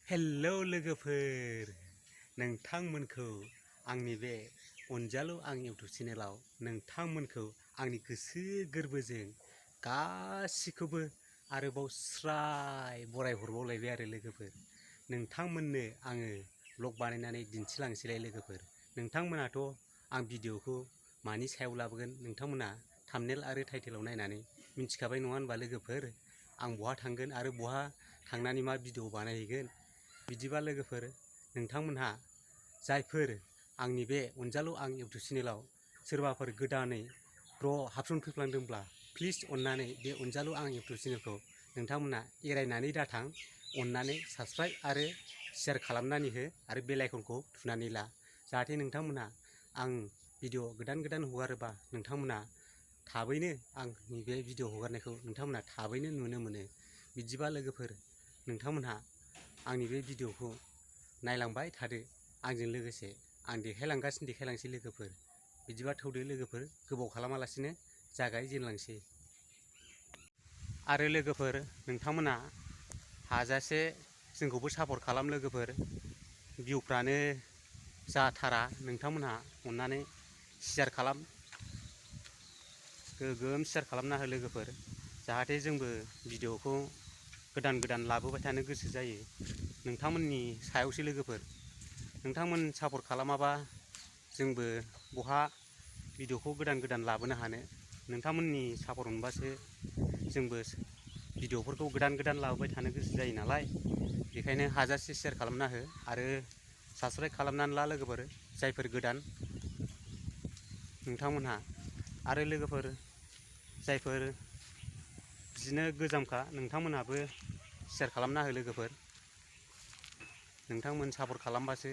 Hello लोगोफोर, नोंथांमोनखौ आंनि बे अनजालु आं इउटुब चेनेलाव नोंथांमोनखौ आंनि गोसो गोरबोजों गासिखौबो आरोबाव स्राय बरायहरबावलायबाय आरो लोगोफोर। नोंथांमोननो आङो ब्लग बानायनानै दिन्थिलांसैलाय लोगोफोर। नोंथांमोनाथ' आं भिडिअखौ मानि सायाव लाबोगोन नोंथांमोना थाम्बनेल आरो टाइटेलाव नायनानै मिन्थिखाबाय नङा होनबा लोगोफोर। आं बहा थांगोन आरो बहा थांनानै मा भिडिअ बानायहैगोन। बिदिबा लोगोफोर, नोंथांमोनहा जायफोर आंनि बे अनजालु आं इउटुब चेनेलाव सोरबाफोर गोदानै हाबसनफैफ्लांदोंब्ला प्लिज अननानै बे अनजालु आं इउटुब चेनेलखौ नोंथांमोना एरायनानै दाथां। अननानै साबस्क्राइब आरो शेयार खालामनानै हो आरो बेल आइकनखौ थुनानै ला, जाहाथे नोंथांमोना आं भिडिअ गोदान हगारोबा नोंथांमोना थाबैनो आंनि बे भिडिअ हगारनायखौ नोंथांमोना थाबैनो नुनो मोनो। बिदिबा लोगोफोर, नोंथांमोनहा आंनि बे भिडिअखौ नायलांबाय थादो आंजों लोगोसे। आं देखायलांसै लोगोफोर। बिदिबा थौदो लोगोफोर, गोबाव खालामालासिनो जागायजेनलांसै। आरो लोगोफोर, नोंथांमोना हाजासे जोंखौबो सापर्ट खालाम लोगोफोर। भिउफ्रानो जाथारा, नोंथांमोनहा अननानै शेयार खालाम, गोगोम शेयार खालामना हो लोगोफोर, जाहाथे जोंबो भिडिअखौ गोदान लाबोबाय थानो गोसो जायो। नोंथांमोननि सायावसो लोगोफोर। नोंथांमोन सापर्ट खालामाबा जोंबो बहा भिडिअखौ गोदान लाबोनो हानो। नोंथांमोननि सापर्ट मोनबासो जोंबो भिडिअफोरखौ गोदान लाबोबाय थानो गोसो जायो नालाय। बेखायनो हाजासे शेयार खालामना हो आरो साबस्क्राइब खालामनानै ला लोगोफोर, जायफोर गोदान नोंथांमोनहा। आरो लोगोफोर, जायफोर बिदिनो गोजामखा नोंथांमोनहाबो शेयार खालामना हो लोगोफोर। नोंथांमोन सापर्ट खालामबासो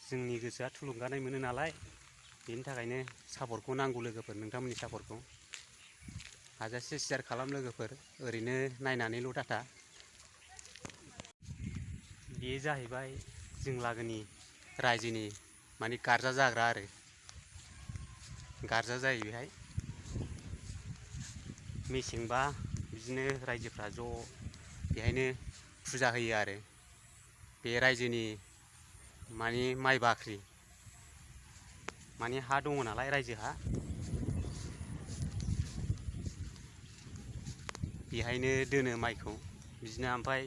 जोंनि गोसोआ थुलुंगानाय मोनो नालाय। बेनि थाखायनो सापर्टखौ नांगौ लोगोफोर, नोंथांमोननि सापर्टखौ। हाजासे शेयार खालाम लोगोफोर, ओरैनो नायनानैल' दाथा। बेयो जाहैबाय जों लागोनि रायजोनि माने गारजा जाग्रा आरो गारजा जायो बेहाय। मेसेंबा बिदिनो रायजोफ्रा ज' बेहायनो फुजा होयो आरो बे रायजोनि माने माइ बाख्रि माने हा दङ नालाय रायजोहा, बेहायनो दोनो माइखौ। बिदिनो ओमफ्राय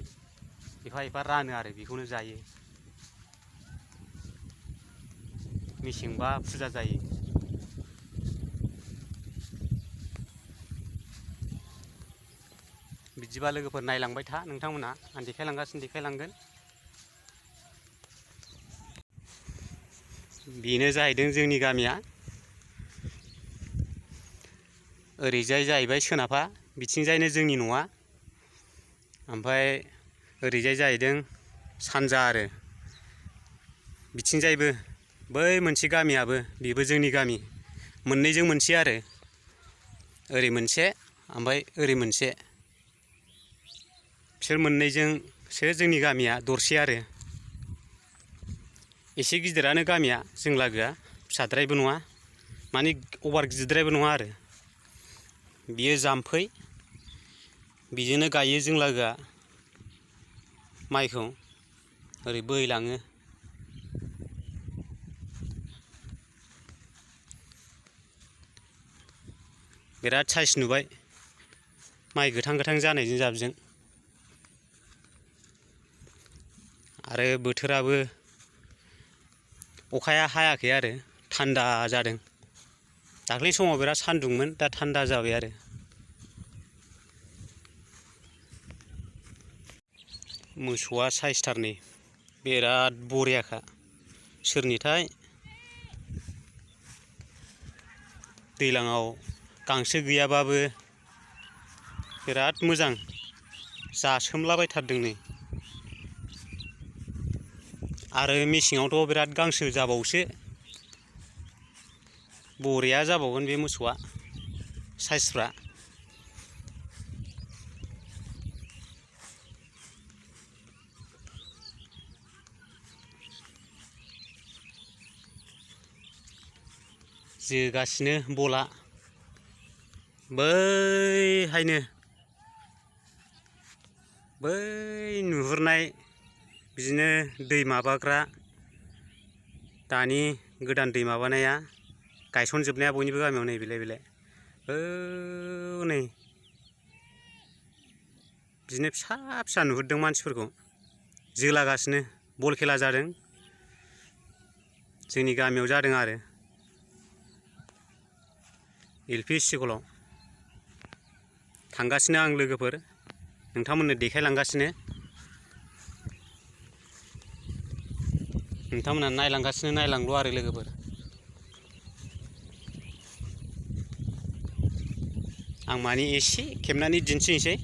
एफा रानो आरो बेखौनो जायो। मेसेंबा फुजा जायो। बिदिबा लोगोफोर नायलांबाय था नोंथांमोना, आं देखायलांगोन। बेनो जाहैदों जोंनि गामिया। ओरैजाय जाहैबाय सोनाबहा, बिथिंजायनो जोंनि न'आ। ओमफ्राय ओरैजाय जाहैदों सानजा आरो बिथिंजायबो बै मोनसे गामियाबो बेबो जोंनि गामि। मोननैजों मोनसे आरो ओरै मोनसे ओमफ्राय ओरै मोनसे, बिसोर मोननैजोंसो जोंनि गामिया दरसे आरो। एसे गिदिरानो गामिया जों लागोआ, फिसाद्रायबो नङा माने अभार गिदिरद्रायबो नङा आरो। बियो जाम्फै, बिजोंनो गायो जों लागोआ माइखौ, ओरै बोहैलाङो। बिराद साइस नुबाय माइ गोथां जानायजों जाबजों। आरो बोथोराबो अखाया हायाखै आरो थान्दा जादों। दाख्लै समाव बिराद सान्दुंमोन, दा थान्दा जाबाय आरो। मोसौआ साइसथारनै, बिराद बरियाखा। सोरनिथाय दैज्लाङाव गांसो गैयाबाबो बिराद मोजां जासोमलाबायथारदों नै। आरो मेसेङावथ' बिराद गांसो जाबावोसो, बरिया जाबावगोन बे मोसौआ साइसफ्रा। जोगासिनो बला बैहायनो, बै नुहुरनाय बिदिनो दै माबाग्रा दानि गोदान दै माबानाया गायसनजोबनाया बयनिबो गामियाव नै बेलाय नै बिदिनो फिसा फिसा नुहुरदों मानसिफोरखौ जोलागासिनो बल खेला जादों जोंनि गामियाव जादों आरो LP स्कुलाव थांगासिनो आं लोगोफोर नोंथांमोननो देखायलांगासिनो नोंथांमोना नायलांगासिनो नायलांल' आरो लोगोफोर आं माने एसे खेबनानै दिन्थिनोसै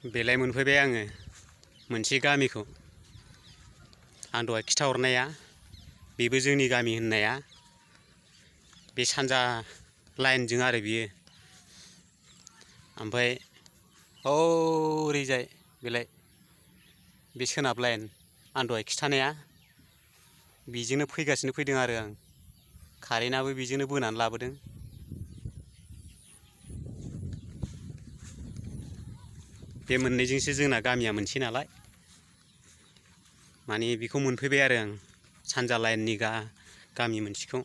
बेलाय मोनफैबाय आङो मोनसे गामिखौ आं दहाय खिथाहरनाया बेबो जोंनि गामि होननाया बे सानजा लाइनजों आरो बियो ओमफ्राय ओरैजाय बेलाय बे सोनाब लाइन आं दहाय खिथानाया बेजोंनो फैगासिनो फैदों आरो आं कारेन्टआबो बेजोंनो बोनानै लाबोदों बे मोननैजोंसो जोंना गामिया मोनसे नालाय माने बेखौ मोनफैबाय आरो आं सानजा लाइननि गामि मोनसेखौ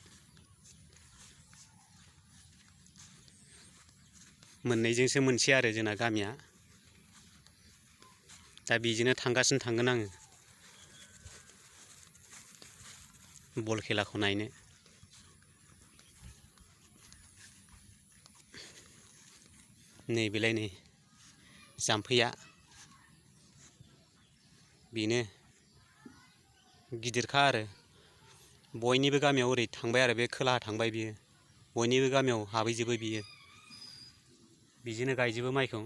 मोननैजोंसो मोनसे आरो जोंना गामिया दा बेजोंनो थांगासिनो थांगोन आङो बल खेलाखौ नायनो नैबेलाय नै जाम्फैया बेनो गिदिरखा आरो बयनिबो गामियाव ओरै थांबाय आरो बे खोलाहा थांबाय बियो बयनिबो गामियाव हाबहैजोबो बियो बिदिनो गायजोबो माइखौ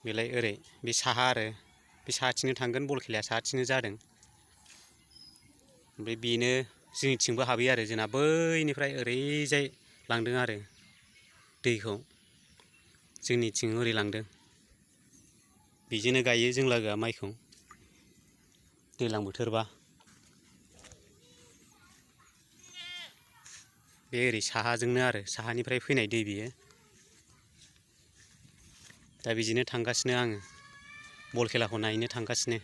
बेलाय ओरै बे साहा आरो बे साहाथिंनो थांगोन बल खेलाया साहाथिंनो जादों ओमफ्राय बेनो जोंनिथिंबो हाबहैयो आरो जोंना बैनिफ्राय ओरैजाय लांदों आरो दैखौ जोंनिथिं ओरै लांदों बेजोंनो गायो जों लागोआ माइखौ दैज्लां बोथोरबा बे ओरै साहाजोंनो आरो साहानिफ्राय फैनाय दै बेयो दा बिदिनो थांगासिनो आङो बल खेलाखौ नायनो थांगासिनो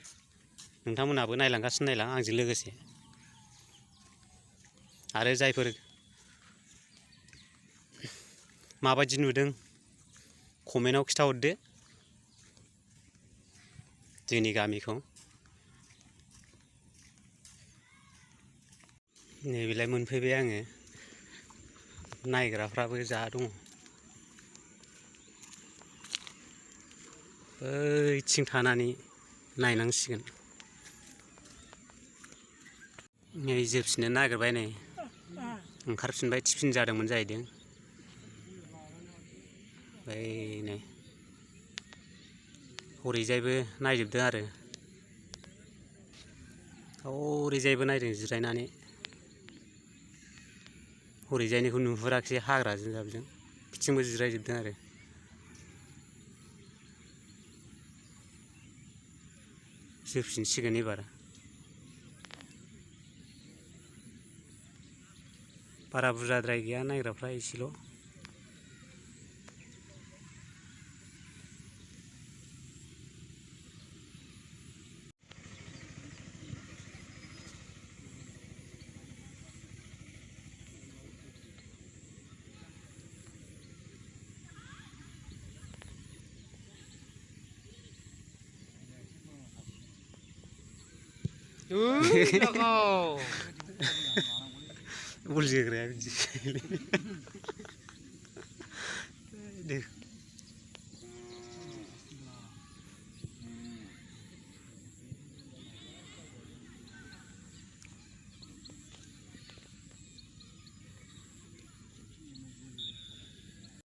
नोंथांमोनहाबो नायलांगासिनो नायलां आंजों लोगोसे आरो जायफोर माबायदि नुदों कमेन्टआव खिथाहरदो जोंनि गामिखौ नैबेलाय मोनफैबाय आङो नायग्राफ्राबो जा दङ बैथिं थानानै नायनांसिगोन नै जोबफिननो नागिरबाय नै ओंखारफिनबाय थिफिन जादोंमोन जाहैदों ओमफ्राय नै हरैजायबो नायजोबदों आरो हरैजायबो नायदों जिरायनानै हरैजायनिखौ नुहुराखिसै हाग्राजों जाबजों बिथिंबो जिरायजोबदों आरो जोबफिनसिगोन एबार बारा बुरजाद्राय गैया नायग्राफ्रा एसेल' बल जोग्राया बिदि